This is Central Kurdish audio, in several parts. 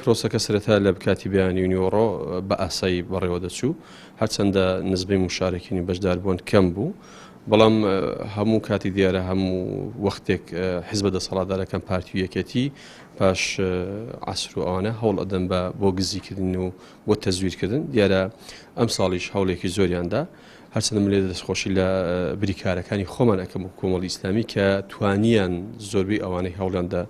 پرۆسەکە سەرەتا لە کاتی بەیانی و نیوەڕۆ بە ئاسایی بەڕێوە دەچوو، هەرچەندە نزبەی موشارەکینی بەشداربووان کەم بوو، بەڵام هەموو کاتێک دیارە هەموو وەختێک حیزبە دەسەڵاتدارەکان پارتی و یەکێتی پاش عەسر و ئەوانە هەوڵ ئەدەن بە بۆ گزیکردن و بۆ تەزویرکردن، دیارە ئەمساڵیش هەوڵێکی زۆریان دا. هەرچەندە من لێرە دەستخۆشی لە بریکارەکانی خۆمان ئەکەم و کۆمەڵی ئیسلامی کە توانیان زۆربەی ئەوانەی هەوڵیاندا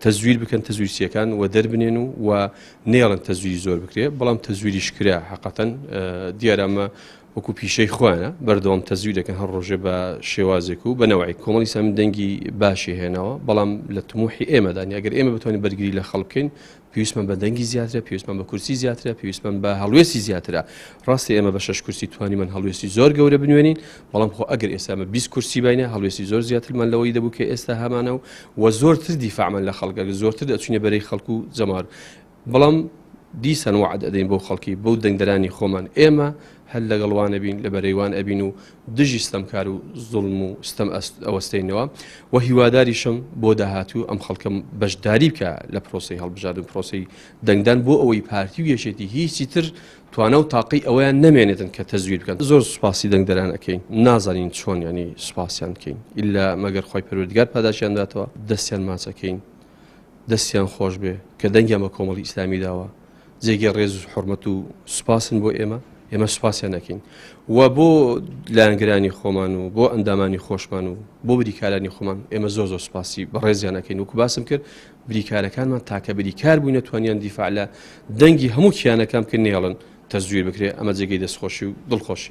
تەزویر بکەن تەزویرچیەکان و دەربنێن و و نێڵن تەزویری زۆر بکرێ بەڵام تەزویریش کرا حقەتەن دیارە ئەمە وەکو پیشەی خۆیانە بەردەوام تەزویر دەکەن هەر ڕۆژێ بە شێوازێک و بە نەوەی کۆمەڵی ئیسلامی دەنگی باشی هێناوە بەڵام لە تموحی ئێمەدانی ئەگەر ئێمە بتوانین بەرگری لە خەڵک بکەین پێویستمان بە دەنگی زیاترە، پێویستمان بە کورسی زیاترە، پێویستمان بە هەڵوێستی زیاترە. ڕاستە ئێمە بە شەش کورسی توانیمان هەڵوێستی زۆر گەورە بنوێنین، بەڵام خۆ ئەگەر ئێستا ئێمە 20 کورسی باینە هەڵوێستی زۆر زیاترمان لەوەی دەبوو کە ئێستا هەمانە و و زۆرتر دیفاعمان لە خەڵک ئەگەر زۆرتر دەچوینە بەرەی خەڵک و جەماوەر. بەڵام دیسان وەعد ئەدەین بەو خەڵکی بەو دەنگدەرانی خۆمان ئێمە هەر لەگەڵ وان ئەبین لە بەرەی وان ئەبین و دژی ستەمکار و زوڵم و ستەم ئەوەستێینەوە و هیواداریشم بۆ داهاتوو ئەم خەڵکە بەشداری بکە لە پرۆسەی هەڵبژاردن پرۆسەی دەنگدان بۆ ئەوەی پارتی و یەکێتی هیچی تر توانا و تاقی ئەوەیان نەمێنێتن کە تەزویر بکەن. زۆر سوپاسی دەنگدەران ئەکەین نازانین چۆن یانی سوپاسیان بکەین ئیلا مەگەر خوای پەروەردگار پاداشیان داتەوە دەستیان ماچ ئەکەین دەستیان خۆش بێ کە دەنگیان بە کۆمەڵی ئیسلامی داوە جێگەی ڕێز و حرمەت و سوپاسن بۆ ئێمە ئێمە سوپاسیان نەکەین و بۆ لایەنگرانی خۆمان و بۆ ئەندامانی خۆشمان و بۆ بریکارانی خۆمان ئێمە زۆر زۆر سوپاسی بەڕێزیان ئەکەین وەکو باسم کرد بریکارەکانمان تاکە بریکار بووینە توانیان دیفاع لە دەنگی هەموو کیانەکان بکەن نێڵن تەزویر بکرێ ئەمە جێگەی دەستخۆشی و دڵخۆشی.